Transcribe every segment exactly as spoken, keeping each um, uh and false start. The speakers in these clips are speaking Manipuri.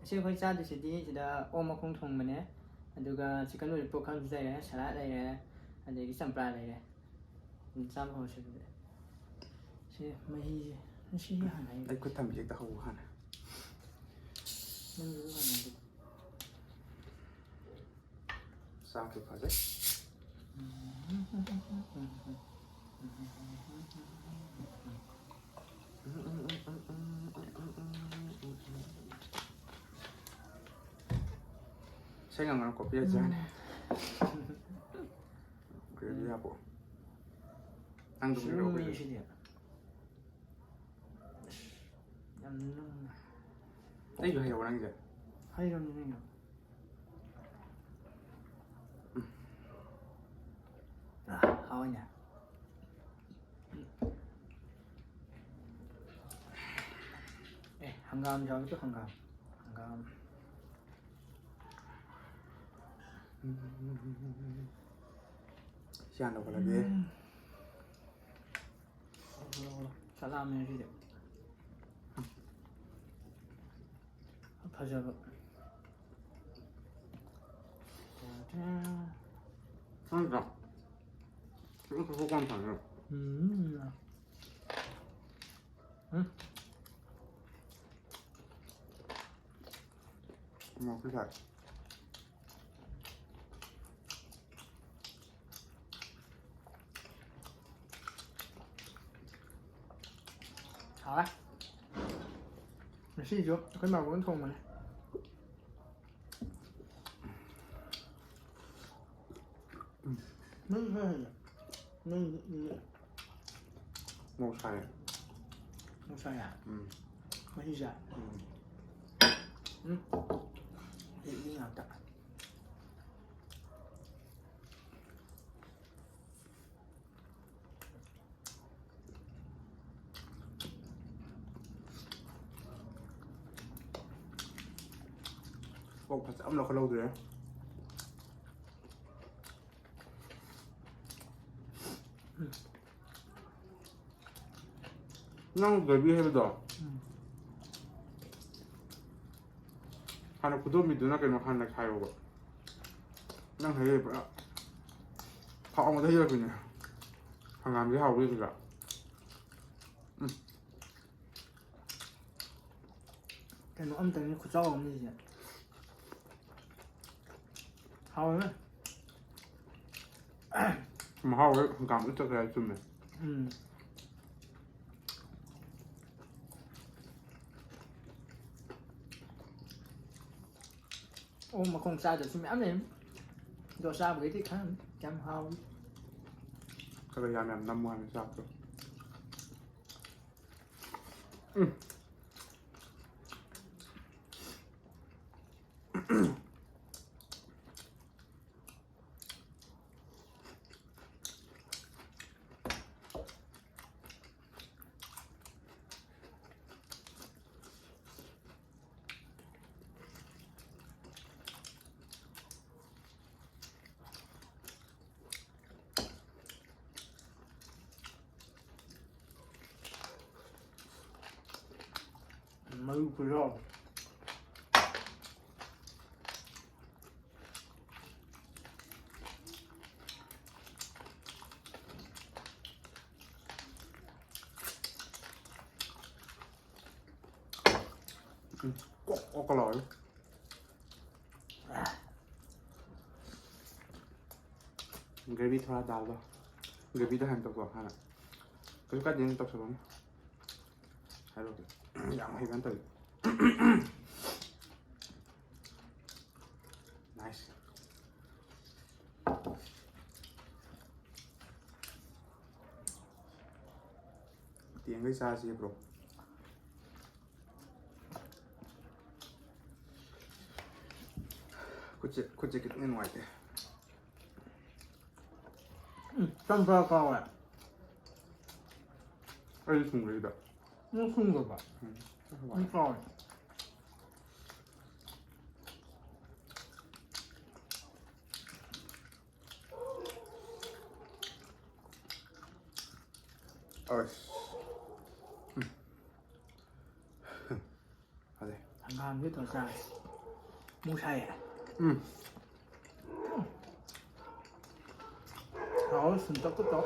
ꯁꯤ ꯑꯩꯈꯣꯏ ꯆꯥꯗꯣꯏꯁꯤꯗꯤ ꯁꯤꯗ ꯑꯣꯛ ꯃꯈꯣꯡ ꯊꯣꯡꯕꯅꯦ, ꯑꯗꯨꯒ chicken lollipop ꯈꯔꯁꯨ ꯂꯩꯔꯦ, salad ꯂꯩꯔꯦ, ꯑꯗꯒꯤ ꯆꯝꯄ꯭ꯔꯥ ꯂꯩꯔꯦ꯫ ꯑꯗꯨꯝ ꯆꯥꯕ ꯍꯧꯔꯁꯤ ꯑꯗꯨꯗꯤ꯫ ꯁꯤ ꯃꯍꯤꯁꯦ, ꯁꯤ ꯍꯥꯟꯅ ꯑꯩ ꯈꯨꯠ ꯊꯝꯕꯤꯁꯦ ꯍꯦꯛꯇ ꯍꯧꯕ ꯍꯥꯟꯅ꯫ ꯅꯪꯁꯨ ꯍꯥꯟꯅ ꯑꯗꯨ ꯆꯥꯛꯁꯨ ꯐꯖꯩ꯫ ꯏꯁꯩ ꯉꯪꯉꯅ copy ꯌꯥꯖꯅꯤ꯫ Gravy ꯍꯥꯞꯄꯣ꯫ ꯅꯪ ꯑꯗꯨꯝ ꯁꯤ ꯂꯩꯔꯛꯑꯣ, ꯃꯤ ꯀꯩꯅꯣ꯫ ꯁꯤꯗꯤ꯫ ꯑꯁ, ꯌꯥꯝ ꯅꯨꯡꯉꯥꯏ꯫ ꯑꯩꯁꯨ ꯍꯩꯍꯧꯕ ꯅꯪꯒꯤꯁꯦ꯫ ꯍꯩꯔꯕꯅꯤ ꯀꯩꯅꯣ꯫ ꯑ, ꯍꯥꯎꯏꯅꯦ꯫ ꯑꯦ, ꯍꯪꯒꯥꯝ ꯌꯥꯎꯔꯁꯨ ꯍꯪꯒꯥꯝ꯫ ꯍꯪꯒꯥꯝ꯫ ꯁꯤ ꯍꯥꯟꯅ ꯂꯧꯈꯠꯂꯒꯦ꯫ ꯎꯝ꯫ ꯆꯥꯛ ꯂꯥꯝꯃꯦ ꯉꯁꯤꯗꯤ꯫ ꯐꯖꯕ꯫ ꯅꯠꯇ꯭ꯔꯥ? ꯁꯤ ꯈꯛꯇ ꯀꯣꯟ ꯐꯖꯅ꯫ ꯎꯝ꯫ ꯎꯝ꯫ ꯃꯣꯔꯣꯛꯁꯨ ꯁꯥꯏ꯫ ꯍꯥꯎꯋꯦ꯫ ꯉꯁꯤꯁꯨ ꯑꯩꯈꯣꯏ ꯃꯥꯕꯣꯛꯅ ꯊꯣꯡꯕꯅꯦ꯫ ꯅꯪ ꯈꯔ ꯍꯩꯌꯦ꯫ ꯅꯪ, ꯅꯪ ꯃꯣꯔꯣꯛ ꯁꯥꯏꯌꯦ꯫ ꯃꯣꯔꯣꯛ ꯁꯥꯏꯌꯦ? ꯎꯝ꯫ ꯃꯍꯤꯁꯦ? ꯎꯝ꯫ ꯎꯝ꯫ ꯏ ꯉꯥꯛꯇ꯫ ꯑꯣ, ꯐꯖ ꯑꯃ ꯂꯧꯈꯠꯍꯧꯗ꯭ꯔꯦ꯫ ꯅꯪ gravy ꯍꯥꯏꯕꯗꯣ? ꯎꯝ꯫ ꯍꯥꯟꯅ ꯈꯨꯗꯣꯝꯕꯤꯗꯨꯅ ꯀꯩꯅꯣ ꯍꯥꯟꯅ ꯈꯥꯏꯌꯣꯕ꯫ ꯅꯪ ꯍꯥꯏꯔꯛꯏ ꯄꯨꯔꯥ ꯊꯥꯎ ꯑꯃꯗ ꯍꯩꯔꯛꯄꯤꯅꯦ꯫ ꯍꯪꯒꯥꯝꯗꯤ ꯍꯥꯎꯕꯤꯗꯨꯗ꯫ ꯎꯝ꯫ ꯀꯩꯅꯣ ꯑꯝꯇꯪꯅꯤ ꯈꯨꯆꯥꯎ ꯑꯃꯅꯤꯁꯦ꯫ ꯍꯥꯎꯋꯦ꯫ ꯃꯍꯥꯎ ꯍꯦꯛ ꯍꯪꯒꯥꯝ ꯂꯣꯏ ꯆꯠꯈ꯭ꯔꯦ ꯍꯥꯏ ꯆꯨꯝꯃꯦ꯫ ꯎꯝ꯫ ꯑꯣ, ꯃꯈꯣꯡ ꯆꯥꯗꯕꯁꯨ ꯃꯌꯥꯝ ꯂꯩ꯫ ꯑꯗꯣ ꯆꯥꯕꯈꯩꯗꯤ ꯈꯪꯉꯝꯅꯤ ꯀꯌꯥꯝ ꯍꯥꯎꯏ꯫ ꯈꯔ ꯌꯥꯝ ꯌꯥꯝ ꯅꯝꯃꯨ ꯍꯥꯏꯕꯅꯤ ꯆꯥꯛꯇꯣ꯫ ꯎꯝ꯫ ꯃꯔꯨ ꯈꯨꯌꯥꯎ꯫ ꯎꯝ, ꯀꯣꯛ ꯀꯣꯛꯀ ꯂꯥꯎꯔꯦ꯫ Gravy ꯊꯣꯔꯥ ꯗꯥꯜꯗꯣ꯫ Gravyꯗ ꯍꯥꯟꯅ ꯇꯧꯊꯣꯛ ꯍꯥꯟꯅ꯫ ꯀꯩꯁꯨ ꯀꯥꯏꯗꯦ, ꯅꯪ ꯇꯧꯁꯜꯂꯣꯅꯦ꯫ ꯍꯥꯏꯔꯛꯑꯣ꯫ ꯌꯥꯝ ꯍꯩꯕ ꯅꯠꯇꯕꯤ꯫ Nice꯫ ꯇꯦꯡꯒꯩ ꯆꯥꯁꯤ, bro꯫ ꯈꯨꯠꯁꯦ, ꯈꯨꯠꯁꯦ ꯈꯤꯇꯪꯗꯤ ꯅꯨꯡꯉꯥꯏꯇꯦ꯫ ꯎꯝ, ꯆꯝꯊ ꯀꯥꯎꯋꯦ꯫ ꯑꯩ ꯊꯨꯡꯒ꯭ꯔꯦ ꯁꯤꯗ꯫ ꯅꯪ ꯊꯨꯡꯒ꯭ꯔꯕ? ꯎꯝ꯫ ꯎꯝ, ꯀꯥꯎꯋꯦ꯫ ꯑꯁ꯫ ꯎꯝ꯫ ꯐꯖꯩ꯫ ꯍꯪꯒꯥꯝꯁꯦ ꯇꯧꯔ ꯆꯥꯔꯦ꯫ ꯃꯣꯔꯣꯛ ꯁꯥꯏꯌꯦ꯫ ꯎꯝ꯫ ꯍꯥꯎꯋꯦ, ꯁꯨꯝ ꯇꯞ ꯇꯞ ꯇꯧ꯫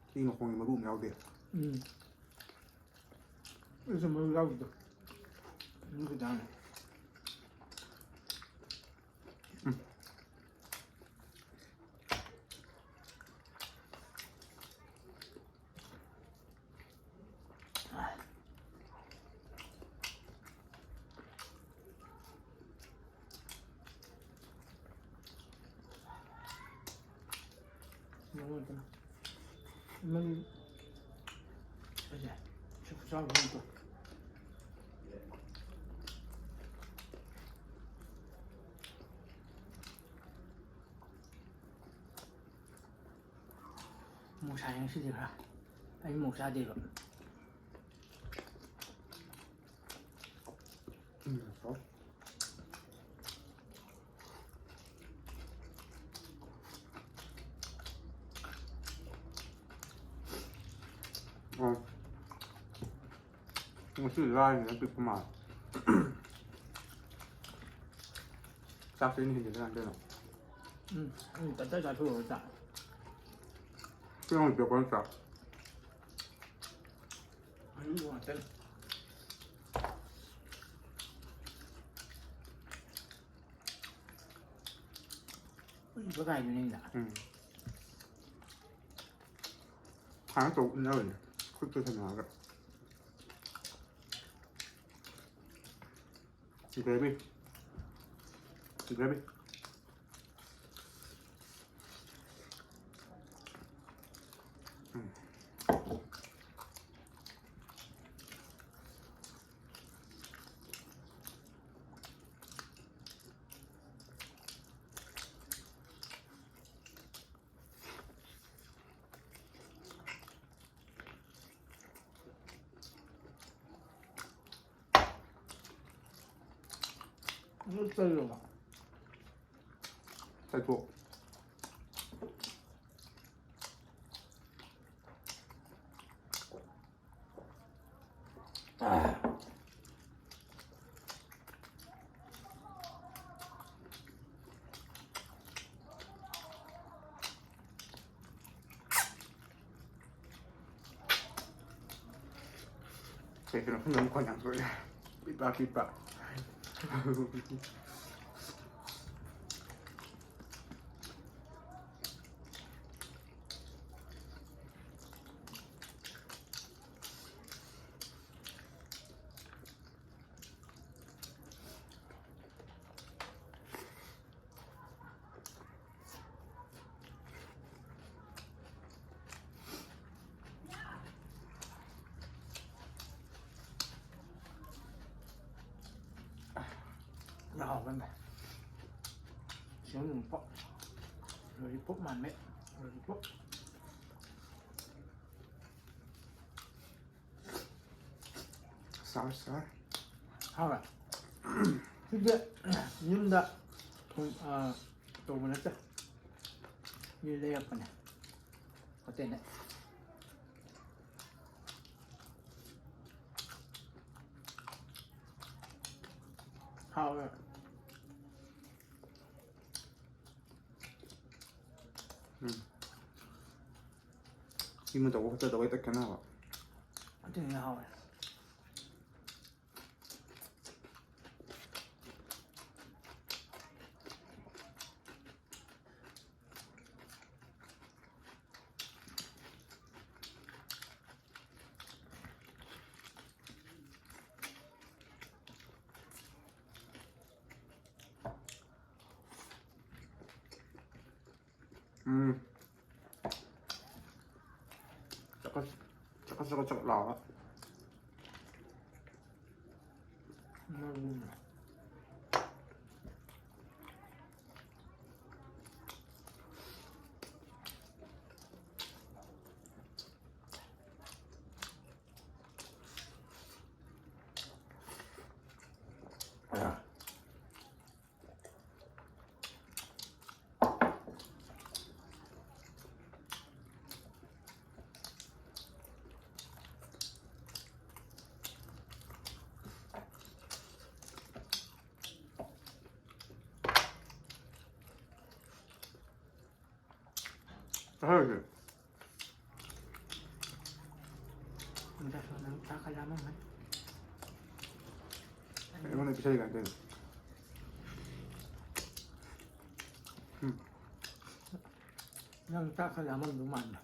ꯁꯤ ꯃꯈꯣꯡꯒꯤ ꯃꯔꯨ ꯑꯃ ꯌꯥꯎꯗꯦ꯫ ꯎꯝ꯫ ꯑꯩꯁꯨ ꯃꯔꯨ ꯌꯥꯎꯗꯦ꯫ ꯃꯔꯨ ꯈꯤꯇꯪ꯫ ꯎꯝ꯫ ꯃꯣꯔꯣꯛ ꯁꯥꯏ ꯉꯁꯤꯗꯤ ꯈꯔ꯫ ꯑꯩ ꯃꯣꯔꯣꯛ ꯆꯥꯗꯦꯕ꯫ ꯎꯝ, ꯍꯥꯎ꯫ ꯑꯣ꯫ ꯉꯁꯤ ꯂꯥꯏꯅ ꯄꯤꯛꯄ ꯃꯥꯜꯂꯦ꯫ ꯆꯥꯛꯁꯦ ꯑꯩꯅ ꯍꯦꯟꯖꯤꯜꯂꯦ ꯀꯩꯅꯣ꯫ ꯎꯝ, ꯎꯝ, ꯇꯞꯇꯥꯏ ꯆꯥꯊꯣꯛꯑꯒ ꯆꯥ꯫ ꯀꯩꯅꯣ ꯄꯦꯄꯔ ꯆꯥ꯫ ꯑꯗꯨ ꯉꯥꯛꯇꯅꯤ꯫ ꯎꯏꯕ ꯀꯥꯏꯗꯨꯅꯤꯗ꯫ ꯎꯝ꯫ ꯍꯥꯟꯅ ꯇꯧ ꯎꯅꯕꯅꯦ꯫ ꯈꯨꯠꯇ ꯊꯝꯃꯛꯑꯒ꯫ Gravy. Gravy. ꯎꯝ꯫ ꯑꯗꯨ ꯆꯩꯔꯕ? ꯆꯩꯊꯣꯛ꯫ ꯀꯩꯒꯤꯅꯣ ꯈꯪꯗꯦ, ꯃꯈꯣꯟ ꯌꯥꯝ ꯊꯣꯛꯑꯦ꯫ ꯄꯤꯠꯄꯥ ꯄꯤꯠꯄꯥ꯫ ꯌꯥꯎꯕꯅꯦ꯫ ꯁꯤꯡꯖꯨ ꯃꯄꯣꯠ꯫ ꯂꯣꯂꯤꯄꯣꯞ ꯃꯥꯟꯕꯤ꯫ ꯂꯣꯂꯤꯄꯣꯞ꯫ ꯁꯥꯔ, ꯁꯥꯔ꯫ ꯍꯥꯎꯕ꯭ꯔꯥ? ꯁꯤꯗꯤ ꯌꯨꯝꯗ ꯊꯣꯡ-, ꯑ, ꯇꯧꯕ ꯅꯠꯇꯦ꯫ ꯃꯤ ꯂꯩꯔꯛꯄꯅꯦ꯫ ꯍꯣꯇꯦꯜꯗ꯫ ꯍꯥꯎꯋꯦ꯫ ꯎꯝ꯫ ꯌꯨꯝꯗ ꯇꯧꯕ ꯍꯣꯇꯦꯜꯗ ꯇꯧꯕ ꯍꯦꯛꯇ ꯈꯦꯠꯅꯕ꯫ ꯑꯗꯨꯅ ꯍꯥꯎꯋꯦ꯫ ꯎꯝ꯫ ꯆꯀꯠ ꯆꯀꯠ ꯆꯀꯠ ꯆꯀꯠ ꯂꯥꯎꯔꯒ꯫ ꯎꯝ꯫ ꯑꯍꯣꯏ꯫ ꯅꯪ ꯆꯥꯛ ꯈꯔ ꯂꯥꯝꯃꯝꯃꯅꯤ꯫ ꯑꯩꯉꯣꯟꯗ ꯄꯤꯁꯜꯂꯤ ꯀꯥꯏꯅ ꯇꯧꯔꯤꯅꯣ? ꯎꯝ꯫ ꯅꯪ ꯆꯥꯛ ꯈꯔ ꯂꯥꯝꯃꯝꯗꯧ ꯃꯥꯟꯕ꯫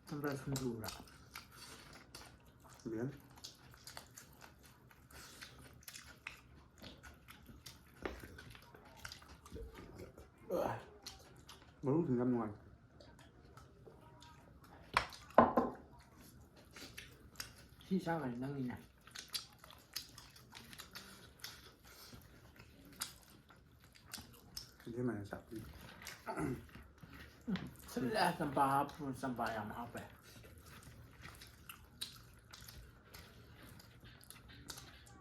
ꯆꯝꯄ꯭ꯔꯥ ꯁꯤꯡꯖꯨꯔ? ꯌꯦꯟ꯫ ꯃꯔꯨꯁꯤꯡꯁꯦ ꯌꯥꯝ ꯅꯨꯡꯉꯥꯏ꯫ ꯁꯤ ꯆꯥꯈ꯭ꯔꯗꯤ ꯅꯪꯒꯤꯅꯦ꯫ ꯁꯤꯗꯤ ꯃꯥꯏꯅ ꯆꯥꯛꯄꯤ꯫ ꯁꯤꯜꯂꯦ, ꯆꯝꯄ꯭ꯔꯥ ꯍꯥꯞꯄ, ꯆꯝꯄ꯭ꯔꯥ ꯌꯥꯝ ꯍꯥꯞꯄꯦ꯫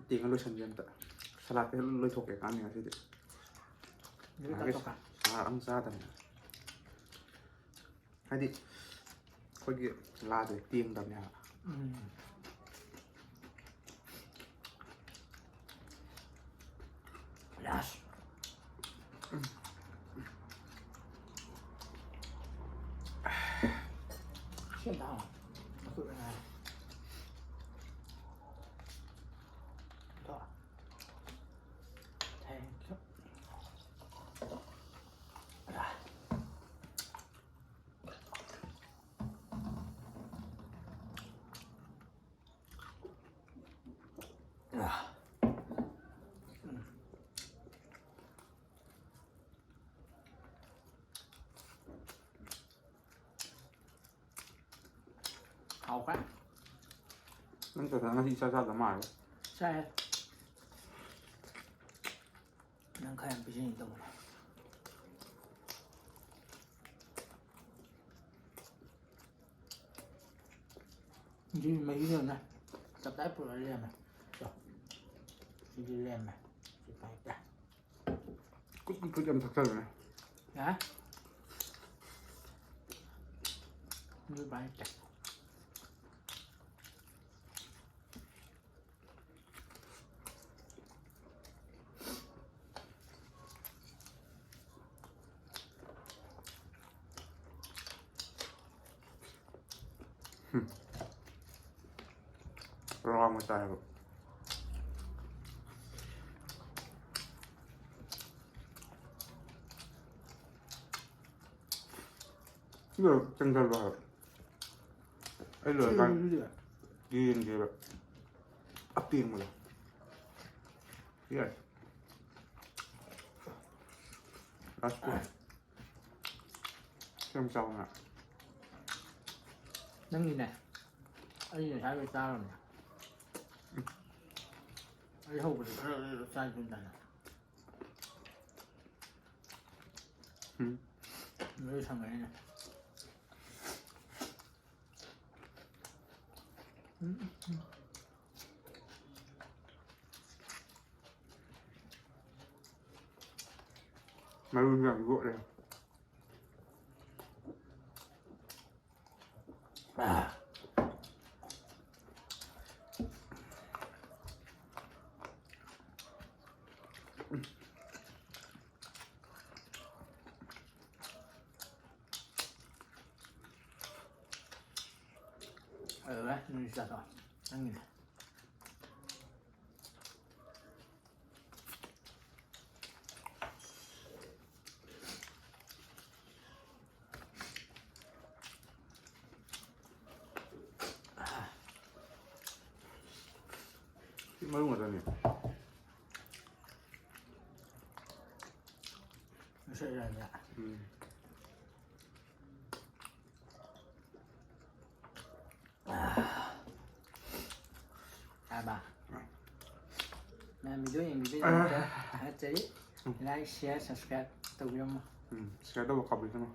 ꯇꯦꯡꯉ ꯂꯣꯏꯁꯟꯒꯦ ꯑꯝꯇ꯫ ꯁꯂꯥꯠꯇ ꯂꯣꯏꯊꯣꯛꯀꯦ ꯀꯥꯟꯅꯤ ꯉꯁꯤꯗꯤ꯫ ꯑꯗꯨꯗꯤ ꯉꯥꯏꯍꯥꯛꯀꯤ ꯀꯠꯊꯣꯛꯀꯦ꯫ ꯁꯥ ꯑꯃ ꯆꯥꯗꯕꯅꯤ꯫ ꯍꯥꯏꯗꯤ ꯑꯩꯈꯣꯏꯒꯤ ꯂꯥꯗꯣ ꯇꯦꯡꯗꯕꯅꯦ ꯍꯥꯏꯕ꯫ ꯎꯝ꯫ ꯌꯥꯁ꯫ Sit down. Thank you. ꯈ꯭ꯋꯥꯏ ꯅꯪ ꯆꯠꯊ ꯉꯁꯤ ꯏꯆꯥ ꯆꯥꯗ ꯃꯥꯜꯂꯦ꯫ ꯆꯥꯏ꯫ ꯅꯪ ꯈꯔ ꯌꯥꯝ ꯄꯤꯖꯅꯤꯡꯗꯧꯕꯅꯦ꯫ ꯁꯤꯗꯤ ꯃꯍꯤꯗꯨꯅ ꯇꯞꯇꯥꯏ ꯄꯨꯔꯛꯑ ꯂꯩꯔꯝꯃꯦ꯫ ꯆꯣ꯫ ꯁꯤꯗꯤ ꯂꯩꯔꯝꯃꯦ꯫ ꯁꯤ ꯄꯥꯏ ꯇꯥꯏ꯫ ꯀꯨꯠ ꯀꯨꯠ ꯀꯨꯠ ꯌꯥꯝ ꯊꯛꯆꯜꯂꯨꯅꯦ꯫ ꯌꯥꯔꯦ꯫ ꯁꯤꯗꯤ ꯄꯥꯏ ꯇꯥꯏ꯫ ꯔꯥꯎ ꯑꯃ ꯆꯥꯏꯕ꯫ ꯁꯤꯒ ꯆꯪꯗꯕ ꯍꯥꯏꯕ꯫ ꯑꯩ ꯂꯣꯏꯔꯀꯥꯟ ꯁꯤꯒ ꯌꯦꯡꯒꯦꯕ꯫ ꯑꯄꯦꯡꯕꯗꯣ꯫ ꯌꯦꯁ꯫ ꯂꯥꯁ ꯀꯣ꯫ ꯁꯤ ꯌꯥꯝ ꯆꯥꯎꯅ꯫ ꯅꯪꯒꯤꯅꯦ꯫ ꯑꯩ ꯉꯁꯥꯏ ꯂꯣꯏ ꯆꯥꯔꯕꯅꯦ꯫ ꯑꯩ ꯍꯧꯕꯗꯤ ꯈꯔ ꯈꯔ ꯆꯥꯏ ꯁꯨꯝ ꯇꯥꯏꯅ꯫ ꯎꯝ꯫ ꯂꯣꯏ ꯁꯪꯉꯦ ꯑꯩꯅ꯫ ꯎꯝ, ꯎꯝ, ꯎꯝ꯫ ꯃꯔꯨ ꯌꯥꯝ ꯌꯣꯠꯂꯦ꯫ ꯑꯗꯨꯒ ꯅꯣꯏꯁꯨ ꯆꯥꯊꯣꯛꯑꯣ꯫ ꯅꯪꯒꯤꯅꯦ꯫ ꯁꯤ ꯃꯔꯨ ꯉꯥꯛꯇꯅꯤ꯫ ꯃꯁꯛ ꯌꯥꯝꯅ꯫ ꯎꯝ꯫ ꯌꯥꯔꯕ? ꯃꯌꯥꯝ ꯚꯤꯗꯤꯑꯣ ꯌꯦꯡꯕꯤꯕꯒꯤꯗꯃꯛꯇ ꯊꯥꯒꯠꯆꯔꯤ꯫ ꯂꯥꯏꯛ, ꯁꯤꯌꯔ, ꯁꯕꯁꯀ꯭ꯔꯥꯏꯕ ꯇꯧꯕꯤꯔꯝꯃꯣ꯫ ꯎꯝ, ꯁꯤꯌꯔ ꯇꯧꯕ ꯀꯥꯎꯕꯤꯒꯅꯨ꯫